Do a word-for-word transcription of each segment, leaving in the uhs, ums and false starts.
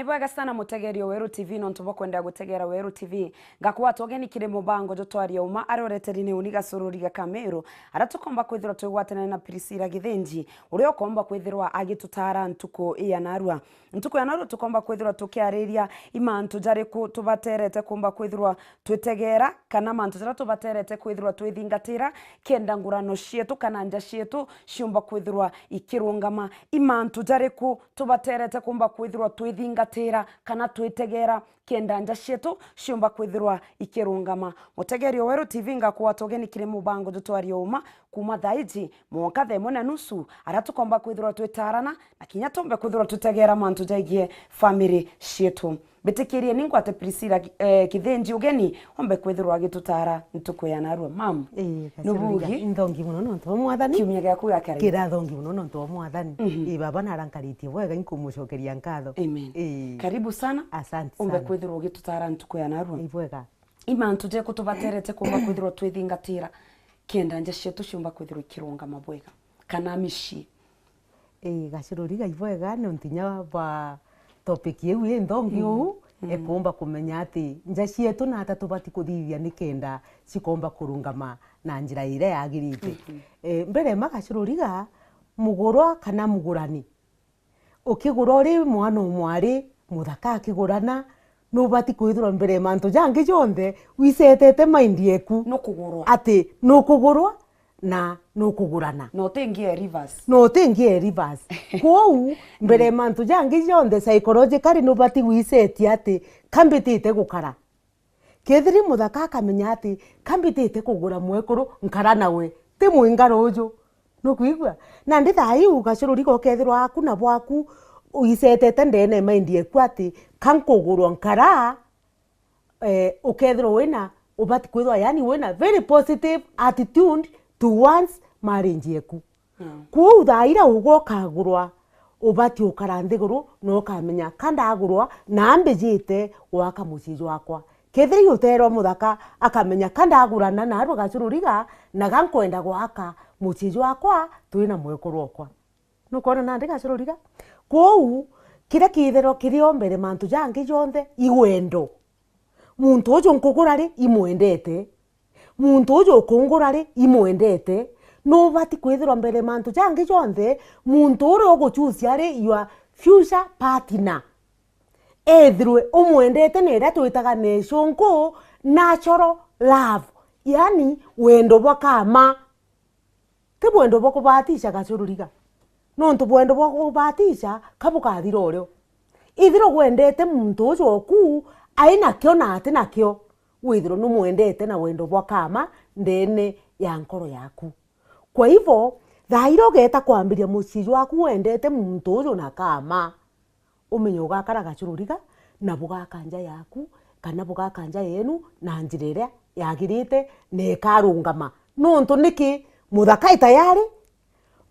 Bwega sana mutegeria wa Weru T V, nontu bwa kwenda gutegera Weru T V. Ngakwata ugeni kiri mubango jutwaria uma aria ureteri ni uni Gasururi ga Kameru, aria tukomba kwithirwa twigwatanira na Priscilla Githinji, uria ukomba kwithirwa agitutara ntuku ya narua. Ntuku ya narua tukomba kwithirwa tukiariria i mantu jariku tubaterete kumba kwithirwa twitegera, kana mantu jaria tubaterete kwithirwa twithingatira, kenda ngurano cietu kana nja cietu ciumba kwithirwa ikirungama. I mantu jariku tubaterete kumba kwithirwa twithingatira kana twitegera, kenda nja cietu ciumba kwithirwa ikirungama? Mutegeria wa Weru T V, ngakwata ugeni kiri mubango jutwaria uma kuma thaa iji mwanka thaa imwe na nusu, aria tukomba kwithirwa twitarana na kinya tumbe kwithirwa twitegera mantu jaigie family cietu. Mbitikirie ni ngwate Priscilla, eh, Kithinji ugeni, ombe kwithirwa agitutara ntuku ya narua. Mam, Ii, nubugi? Nthongi muno nontu bwa Mwathani. Kiumia giaku giakari? Kirathongi muno nontu bwa Mwathani. Mhm. Ii, baba narankaritie bwega, inkumucokeria nkatho. Amen. Ii. Karibu sana. Asante sana. Ombe kwithirwa ugitutara ntuku ya narua. Ii, bwega. I mantu jeku tubaterete kumba kwithirwa twithingatira, kenda nja cietu ciumba kwithirwa ikirungama bwega, kana micii? Ii, Gacururi gai bwega, nontu inya bwa topic iu i nthongi uu, ekumba kumenya ati nja cietu na ata tubati kuthithia nikenda cikomba kurungama na njira iria yagirite. Mhm. Ii, mbere ma Gacururi ga, mugurwa kana mugurani, ukigura uri mwana o mwari muthaka akigurana, nubati kwithirwa mbere ya mantu jangi jonthe wisetete mind yeku. Nukugurwa. Ati nukugurwa na nukugurana. Na utingia reverse. Na utingia reverse. Kwou, mbere ya mantu jangi jonthe, psychologically nubati wisetia ati ka mbitite gukara. Kethiri muthaka akamenya ati ka mbitite kugura mwekuru nkara nawe, ti mwingaro uju. Nukwigua? Nandi thaa iu Gacururi ga ukethirwa aku na bwaku uisetete ndene ya mind yeku ati ka nkugurwa nkara, eh, ukethirwa wina, ubati kwithirwa yani wina very positive attitude towards marriage yeku. Mm. Kwou thaa iria ugwa ukagurwa, ubati ukara nthiguru na ukamenya ka ndagurwa na mbijite gwaka mucii jwakwa. Kethira i uterwa muthaka, akamenya ka ndagurana narua Gacururi ga, na ga nkwenda gwaka mucii jwakwa twina mwekuru okwa. Nukwona nandi Gacururi ga? Kwou, kiria kiitherwa kiri o mbere mantu jangi jonthe i wendo. Muntu uju nkugura ri, imwendete. Muntu uju ukungura ri, imwendete. Nubati kwithirwa mbere mantu jangi jonthe, muntu uria uguchucia ri your future partner, ethirwe umwendete na iria twitaga na icunku natural love, yani wendo bwa kama. Ti bwendo bwa kubatisha Gacururi ga. Nontu bwendo bwa kubatisha ka bukathira urio. Ithirwa gwendete muntu uju oku ai nakio na ati nakio, withirwe numwendete na wendo bwa kama ndene ya nkoro yaku. Kwa hivyo, thaa iria ugeeta kwambiria mucii jwaku wendete muntu uju na kama, umenye ugakara Gacururi ga, na bugaka nja yaku, kana bugaka nja yenu na njira iria yagirite na ikarungama. Nontu niki? Muthaka ai tayari,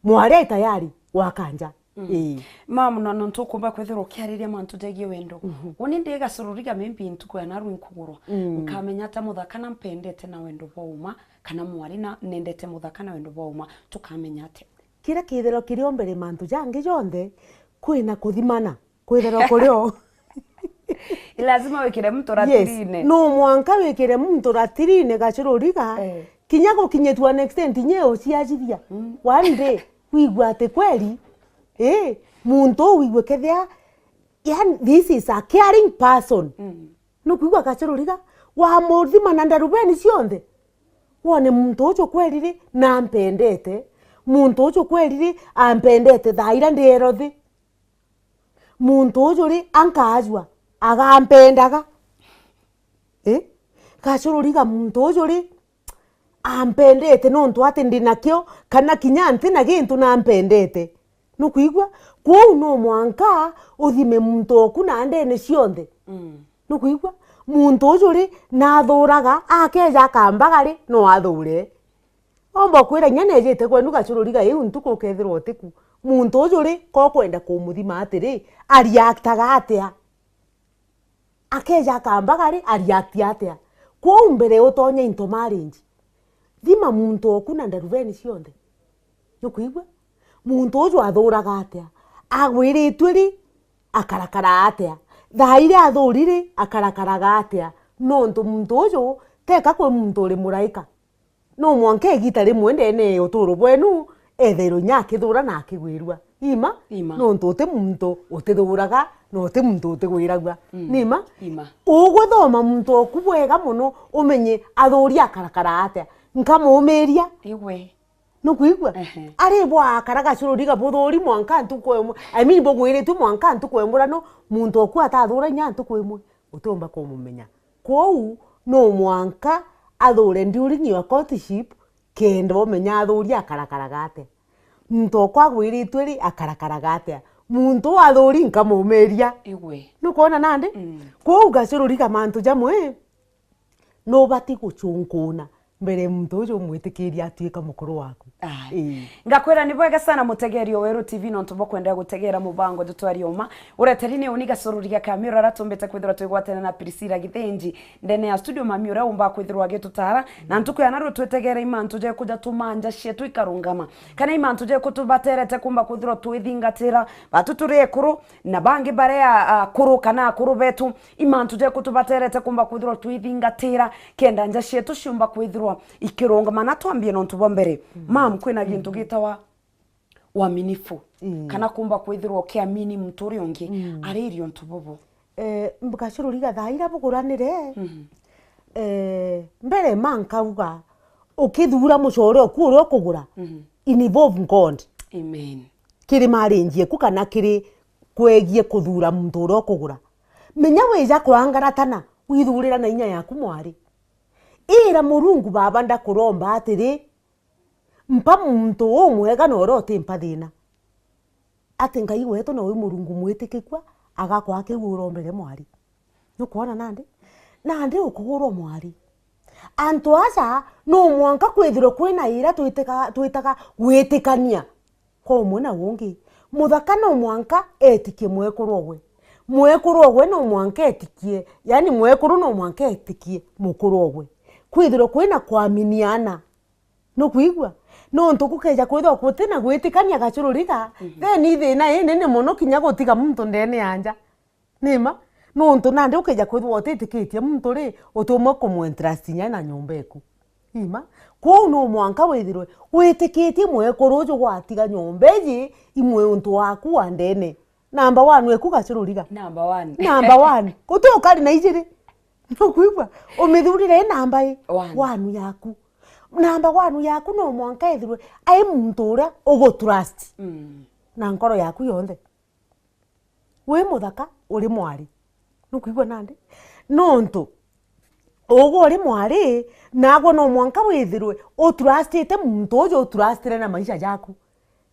mwari ai tayari gwaka nja. Mm. Ii. Mam, no, nontu ukumba kwithirwa ukiariria mantu jegie wendo. Mhm. Uni ndi Gacururi ga, maybe ntuku ya narua inkugurwa. Mm. Nkamenya ata muthaka na mpendete na wendo bwa uma, kana mwari na nendete muthaka na wendo bwa uma? Tukamenya atia? Kiria kithirwa kiri o mbere mantu jangi jonthe, kwina kuthimana kwithirwa kuri o. Lazima wikire muntu, yes, ratirine. No mwanka wikire muntu ratirine Gacururi ga, eh, kinya gukinyia to an extent nye uciacithia. Mm. One day, wigua ati kweli, eh, muntu uu wigua kethia, yani, this is a caring person. Mm. Nukwigua Gacururi ga, wamuthima na ndarubeni cionthe, wone muntu uju kweri ri nampendete, muntu uju kweri ri ampendete thaa iria ndi erothi. Muntu uju ri ankajua, agampendaga. Eh? Gacururi ga, muntu uju ri ampendete nontu ati ndi nakio, kana kinya nti na gintu nampendete. Nukwigua? Kwou no mwanka uthime muntu oku na ndene cionthe. Mm. Nukwigua? Muntu uju ri nathuraga, akeja akambaga ri, no athure. Omba kwira inya nejite kwenu Gacururi ga iu ntuku ukethirwa utiku. Muntu uju ri, ko kwenda kumuthima atiri, ariaktaga atia? Akeja akambaga ri, ariakti atia? Kwou mbere utonya into marriage, thima muntu oku na ndarubeni cionthe. Nukwigua? Muntu uju athuraga atia? Agwiritue ri, akarakara atia? Thaa iria athuri ri, akarakaraga atia? Nontu muntu uju teka kwi muntu uri muraika. No mwanka igita rimwe ndene ya uturo bwenu, ethairwe inya akithura na akigwirua. Ima? Ima. Nontu uti muntu utithuraga, na uti muntu utigwiragua. Mm. Nima? Ima. Uguthoma muntu oku bwega mono, umenye athuri akarakara atia. Nkamumiria. Igwe. Nukwigua? Ehe. Ari bwakara gacururiga buthuri mwanka ntuku imwe. I mean, bugwiritue mwanka ntuku imwe, no muntu oku atathura inya ntuku imwe, utiumba kumumenya. Kwou, no mwanka athure during your courtship, kenda umenya athuri akarakaraga atia. Muntu oku agwiritue ri, akarakaraga atia. Muntu uu athuri nkamumiria. Igwe. Nukwona nandi? Mm. Kwou gacururiga mantu jamwe, nubati gucunkuna mbere muntu uju umwitikirie atuika mukuru waku. Aye. Ii. Ngakwira ni bwega sana mutegeri o Weru T V nontu bwa kwenda gutegera mubango jutwari uma. Ureteri ni uni gacururiga ka Miura aria tumbite kwithirwa twigwatene na Priscilla Githinji ndene ya studio, mami uria umba kwithirwa agitutara. Na ntuku ya naru twetegere imantu ja kuja tumanja cietu ikarungama. Kana imantu ja kutubaterete kumba kwithirwa twithingatira. Batu turi ekuru, na bangi baria akuru kana akuru betu, imantu ja kutubaterete kumba kwithirwa twithingatira, kenda nja cietu ciumba kwithirwa ikirungama. Na twambie nontu bwa mbere, mm, mam, kwina gintu, mm, gitawa uaminifu. Mm. Kana kumba kwithirwa ukiamini muntu uria ungi, mm, aririe untu bubu. Eh, mbugacururiga thaa iria buguranire, mm, eh, mbere ma nkauga, ukithura mucore oku uria ukugura, mm, involve God. Amen. Kiri marriage eku kana kiri kwegie kuthura muntu uria ukugura. Menya wija kwangaratana, withurira na inya yaku mwari. Ira Murungu, Baba, ndakuromba atiri, mpa muntu umwega na uria utimpa thina. Ati Ngai wetu na wi Murungu mwitikikua, agakwa kiu urombere mwari. Nukwona nandi? Nandi ukugurwa mwari. Antu aja, no mwanka kwithirwe kwina ira twitaka-, twitaga gwitikania. Kwa umwe na ungi, muthaka no mwanka etikie mwekuru ogwe. Mwekuru ogwe no mwanka etikie, yani mwekuru no mwanka etikie mukuru ogwe. Kwithirwe kwina kwaminiana. Nukwigua? Nontu gukeja kwithirwa gutina gwitikania gacururiga, mhm, then i thina inene mono kinya gutiga muntu ndene ya nja. Nima? Nontu nandi ukeja kwithirwa utitikitie muntu ri, utiumwe kumu entrust inya na nyomba eku. Ima? Kwou no mwanka withirwe witikitie mwekuru uju gwatiga nyomba iji imwe untu waku wa ndene. Namba one eku gacururiga. Namba one. Namba one. Guti ukari na ijiri. Nukwigua? Umithurire i namba i? One. One yaku. Namba one yaku no mwanka ethirwe ai muntu uria ugutrust, mm, na nkoro yaku yonthe. Wi muthaka, uri mwari. Nukwigua nandi? Nontu ugwe uri mwari, nagwe no mwanka withirwe utrustite muntu uju utrustire na maisha jaku.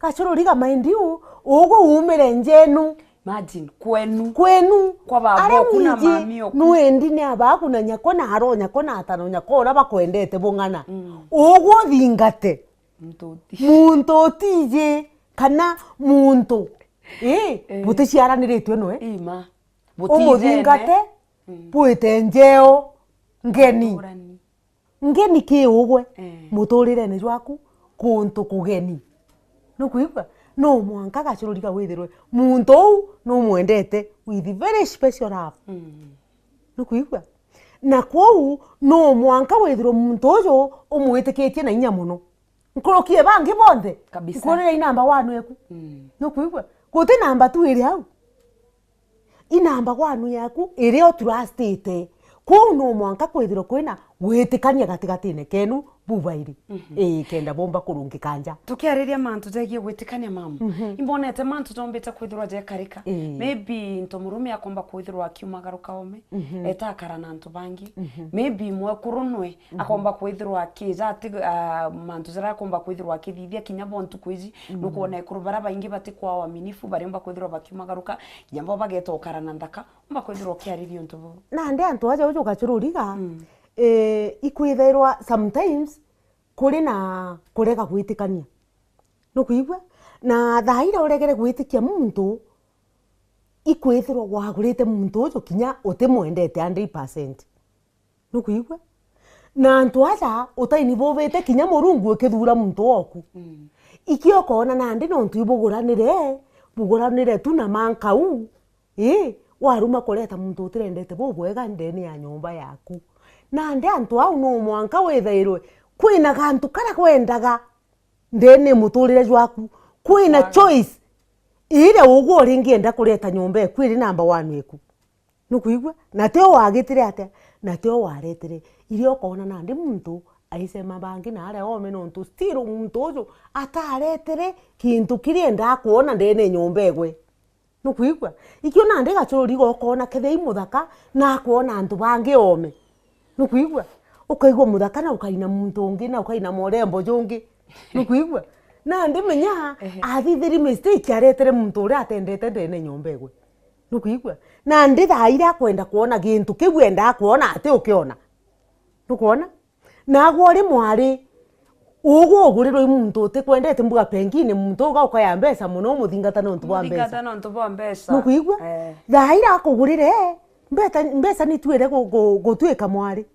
Gacururiga, mind you, ugwe umire njenu. Imagine, kwenu. Kwenu. Kwa baba oku na mami oku. Nwendi ni abaku na nyako na aro nyako na atano nyako uria bakwendete bung'ana. Mm. Ugwe uthingate. Muntu uti-, muntu utiji, kana muntu, ii, eh, buticiaraniritwe nwe. Ima. Umuthingatie, mm, bwite njeo ngeni. Ngurani. Ngeni ki ugwe, eh, muturirene jwaku, kuntu kugeni. Nukwigua? No mwanka gacururiga withirwe muntu uu numwendete with very special love. Mm. Nukwigua? Na kwou, no mwanka withirwe muntu uju umwitikitie na inya mono. Nkuruki e bangi bonthe. Kabisa. Nkurira i namba one eku. Mm. Nukwigua? Guti namba two iri au. I namba one yaku iria utrustite. Kwou no mwanka kwithirwa kwina gwitikania gatigatine kenu bubairi. Mhm. Ii, kenda bomba kurungika nja. Tukiariria mantu jegie gwitikania, mamu, mhm, imbonete mantu jombite kwithirwa jekarika. Ii. Maybe nto murume akomba kwithirwa akiumagaruka ome, mhm, eta akara na antu bangi. Mhm. Maybe mwekuru nwe, mhm, akomba kwithirwa akija ati, ah, mantu jaria akomba kwithirwa akithithia kinya bo ntuku iji. Mm. Nukwona ekuru baria baingi batikwaa uaminifu, bariumba kwithirwa bakiumagaruka, kinya bo bageta ukara na nthaka, umba kwithirwa ukiariria untu buu. Nandi antu aja uju gacururiga, mm, eh, ikwithairwa sometimes kuri na kurega gwitikania. Nukwigua? Na thaa iria uregere gwitikia muntu, ikwithirwa wagurite muntu uju kinya utimwendete hundred percent. Nukwigua? Na antu aja utaini bubite kinya Murungu ukithura muntu woku. Mm. Ikio ukona nandi nontu ibuguranire, buguranire tu na mankau, ii, Waruma kureta muntu utirendete bubwega ndene ya nyomba yaku. Nandi antu au no mwanka withairwe kwina gantu karia gwendaga ndene muturire jwaku. Kwina choice iria ugwe uringienda kureta nyomba eku iri namba one eku. Nukwigua? Na tio wagitire atia? Na tio waretire. Iria ukona nandi muntu aicema bangi na aria ome nontu still muntu uju ataretire kintu kiria endaa kwona ndene nyomba egwe. Nukwigua? Ikio nandi gacururiga ukona kethia i muthaka na akwona antu bangi ome. Nukwigua? Ukaigua muthaka na ukaina muntu ungi na ukaina morembo jungi. Nukwigua? Nandi menya athithiri mistake aretere muntu uria atendete ndene nyomba egwe. Nukwigua? Nandi thaa iria akwenda kwona gintu kiu endaa kwona ati ukiona. Nukwona? Nagwe uri mwari, ugwe ugurirwe i muntu utikwendete mbuga pengine muntu uga ukaya mbeca mono umuthingata nontu bwa mbeca. Muthingata nontu bwa mbeca. Nukwigua? Eh. Thaa iria akugurire, mbeca, mbeca nituire gu-, gu-, gutwika mwari.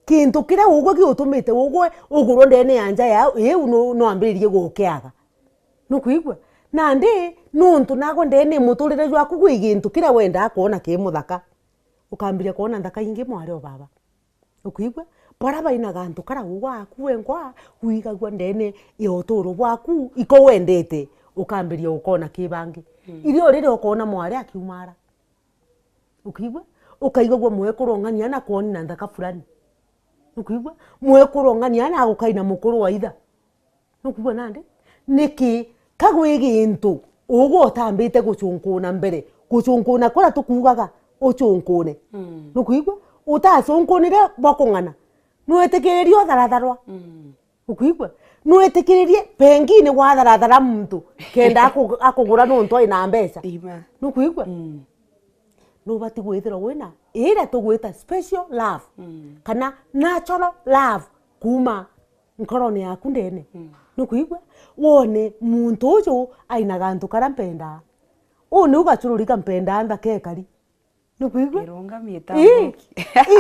Kintu kiria ugwe giutumite ugwe ugurwe ndene ya nja ya iu nu-, nwambiririe gukiaga. Nukwigua? Nandi nuntu nagwe ndene muturire jwaku gwi gintu kiria wendaa kwona ki muthaka. Ukambiria kwona nthaka ingi mwari o baba. Ukwigua? Baria baina gantu karia ugwe aku wengwa, wigagua ndene ya uturo bwaku, iko wendete, ukambiria ukona ki bangi. Mm. Irio riria ukona mwari akiumara. Ukwigua? Ukaigagua mwekuru ong'ania na kwoni na nthaka fulani. Ukwigua? Mwekuru ong'ania na agukaina mukuru wa itha. Nukwigua nandi? Niki ka gwi gintu ugwe utambite gucunkuna mbere? Gucunkuna kuria tukuugaga ucunkune. Mm. Nukwigua? Utacunkunire bwa kung'ana. Nwitikiririe utharatharwa. Mm. Ukwigua? Nwitikiririe pengine watharathara muntu kenda aku-, akugura nontu aina mbeca. Ima. Nukwigua? Mm. Nubati gwithirwa wina iria tugwita special love, mm, kana natural love kuma nkorone yaku ndene. Mm. Nukwigua? Wone muntu uju aina gantu karia mpendaa. Uu niu gacururi kampendaa nthaka ekari. Nukwigua? Irungamie ii, itamburuki.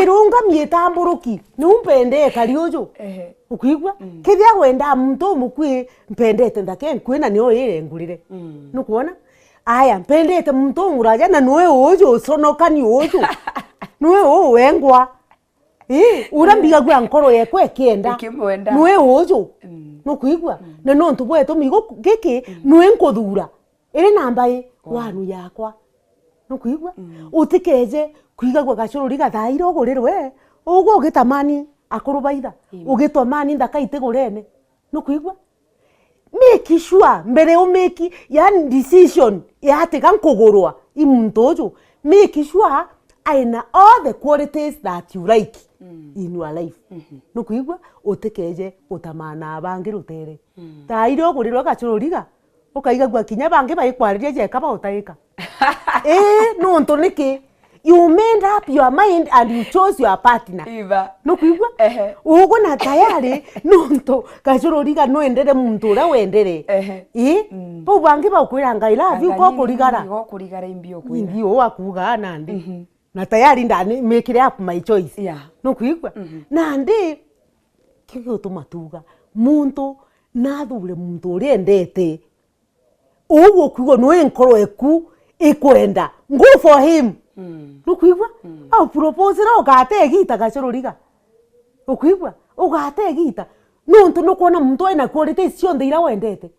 Irungamie itamburuki. Niu mpendee ekari uju. Ehe. Ukwigua? Mm. Kethia wendaa muntu umukui, mpendete nthaka enkui na nio ii engurire. Mm. Nukwona? Aya, mpendete muntu umuraja na nwe uju, uconokani uju. Nwe uu wengwa. Ii, uria mbigagua nkoro yekwa ikienda. Ikimwenda. Nwe uju. Mm. Nukwigua? Mm. Na nontu bwetu migo giki, mm, nwe nkuthura. Iri namba i wanu yakwa. Nukwigua? Mm. Utikeje kwigagua gacururi gathaire ugurirwe, ugwe ugitamani akuru baitha, amen, ugitamani nthaka itigurene. Nukwigua? Make sure mbere u make, yani, decision ya ati ga nkugurwa i muntu uju, make sure aina all the qualities that you like, mm, in your life. Mm-hmm. Nukwigua? Utikeje gutamana bangi rutere. Mm. Thaire ugurirwe gacururiga, ukaigagua kinya bangi baikwariria jeka bautaika. Ii, nontu niki? You made up your mind and you chose your partner. Iba. Nukwigua? Ehe. Ugwe na tayari, nontu gacururiga nwendere muntu uria wendere. Ehe. Ii? Mm. Bau bangi baukwiranga, "I love you," anga ko nyingi kurigara. Nyingi go kurigara imbi ukwira. Nyingi uu akuuga nandi. Mhm. Na tayari ndani make it up my choice. Yeah. Nukwigua? Mhm. Nandi, kio giutuma tuuga, muntu nathure muntu uria endete, uu ukwigua nwe nkoro eku ikwenda, go for him. Mm. Nukwigua? Mm. Au propose ra ugate igita gacururiga. Ukwigua? Ugate igita. Nontu nukwona muntu ena qualities cionthe iria wendete.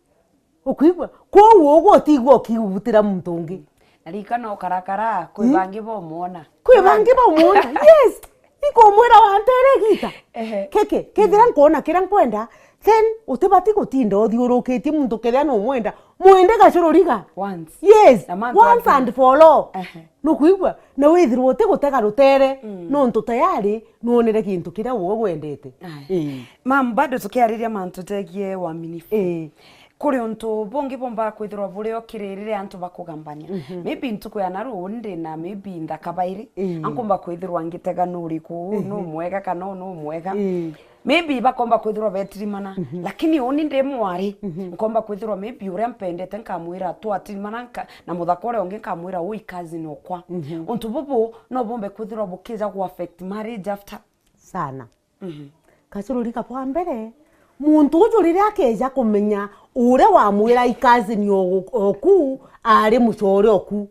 Ukwigua? Kwou ugwe utigwe ukigutira muntu ungi. Na ririkana ukarakara, kwi, mm, bangi baumwona. Kwi bangi baumwona. Yes. Ikumwira wantere igita. Ehe. Keke, kethira, mm, nkwona kiria nkwenda, then utibati gutinda uthiurukitie muntu kethira numwenda. Mwende gacururiga. Once. Yes. Na mantu once and for all. Ehe. Nukwigua? Na withirwe utigutega rutere, mm, nontu tayari nwonere gintu kiria we wendete. Aya. Ii. Mam, bado tukiariria mantu jegie uaminifu. Ii. Kuri untu bungi bumba kwithirwa buri o kiri riria antu bakugambania. Mhm. Maybe ntuku ya naru ndi na maybe nthaka bairi. Ii. Ankumba kwithirwa ngitega nu uriku, uu, mhm, nu mwega kana uu nu mwega. Ii. Maybe bakomba kwithirwa betirimana, mhm, lakini uni ndi mwari, mhm, nkomba kwithirwa maybe uria mpendete nkamwira twatirimana nka-, na muthaka uria ungi nkamwira ui cousin okwa. Mhm. Untu bubu no bumbe kwithirwa bukija gu affect marriage after. Sana. Mhm. Gacururi ka bwa mbere, muntu uju riria akeja kumenya uria wamwira i cousin o-, oku ari mucore oku,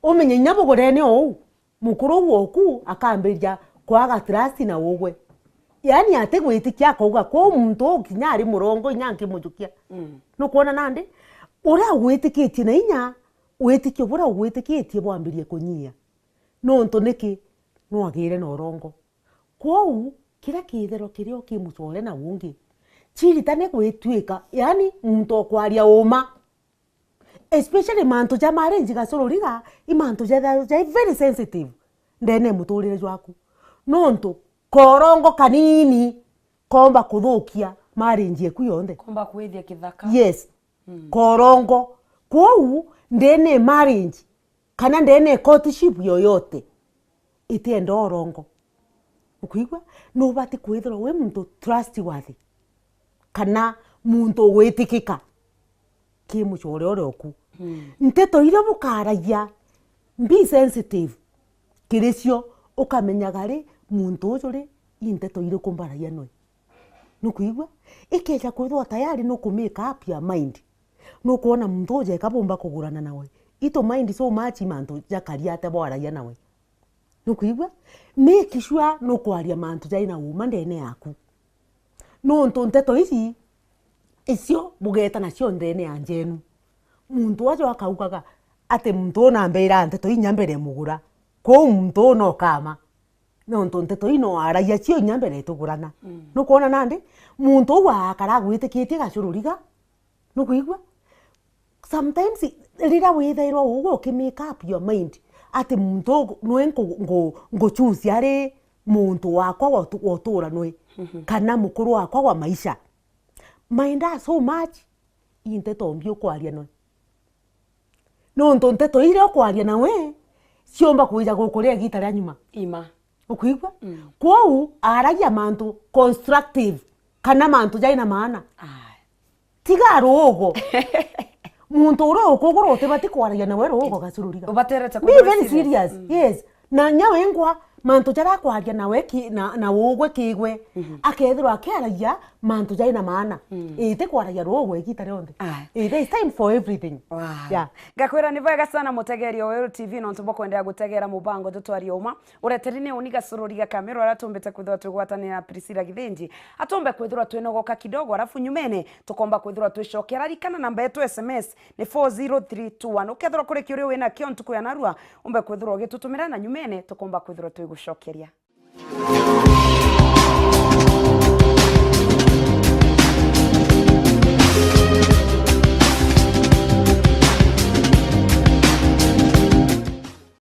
Umenye inya bugurene ou, mukuru uu oku akambiria kwaga trust na ugwe. Yaani atigwitikia akauga, "Kwou muntu uu kinya ari murongo inya nkimujukia." Mm. Nukwona nandi? Uria ugwitikitie na inya, witikio buria ugwitikitie bwambirie kunyia. Nontu niki? Nwagire na urongo. Kwou, kiria kithero kiria ukimucore na ungi, ciritane gwituika, yaani muntu okwaria uma. Especially mantu ja marriage gacururia, i mantu jethairwa jai very sensitive ndene ya muturire jwaku. Nontu korongo kanini komba kuthukia marriage eku yonthe. Komba kwithia kithaka. Yes. Mm. Korongo. Kwou, ndene ya marriage, kana ndene ya courtship yoyote, itienda urongo. Ukwigua? Nubati kwithirwa wi muntu trustworthy, kana muntu ugwitikika ki mucore uria uku. Mm. Nteto iria bukaragia, be sensitive kiri cio, ukamenyaga ri, muntu uju ri, i nteto iriku mbaragia noe. Nukwigua? Ikeja kwithirwa tayari nuku make up your mind. Nukwona muntu uja eka bumba kugurana nawe, itu mind so much mantu jakaria atia bwaragia nawe. Nukwigua? Make sure nukwaria mantu jai na uma ndene yaku. Nontu nteto ici, icio bugeta nacio ndene ya njenu. Muntu aja akaugaga ati muntu uu nambeira nteto inya mbere mugura. Kwou muntu uu no kama. Nontu nteto ii no aragia cio inya mbere tugurana. Mm. Nukwona nandi? Muntu uu akara agwitikitie gacururiga. Nukwigua? Sometimes, riria withairwa ugwe uki make up your mind ati muntu uu nwe nku-, ngu-, ngu choose ari muntu wakwa wa utu-, wa utura nwe, mhm, kana mukuru wakwa wa maisha. Mind her so much, i nteto mbi ukwaria nwe. Nontu nteto iria ukwaria nawe, ciumba kwija gukuria igita ria nyuma. Ima. Ukwigua? Mm. Kwou, aragia mantu constructive, kana mantu jai na maana. Aye. Tiga ruugo. Muntu uria ukugura utibati kwaragia nawe ruugo gacururiga. Ubaterete. Be kuba very serious. Serious. Mm. Yes. Na nya wengwa, mantu jaria akwaria nawe ki-, na, na ugwe kigwe, mhm, akethirwa akiaragia mantu jai na maana. Mm. Ii, ti kwaragia ruugo igita rionthe. Aye. Ii, there is time for everything. Wow. Yeah. Ngakwira ni bwega sana mutegeri o Weru T V nontu bwa kwendea gutegera mubango Tutwarie Uma. Ureteri ni uni Gacururiga Kamero aria tumbite kwithirwa twigwatanira na Priscilla Githinji. Atumbe kwithirwa twinogoka kidogo, alafu nyumene tukomba kwithirwa twicokera. Rikana namba yetu S M S ni four zero three two one. Ukethirwa kuri kiuria wina kio ntuku ya narua, umbe kwithirwa ugitutumira na nyumene tukomba kwithirwa twigucokeria.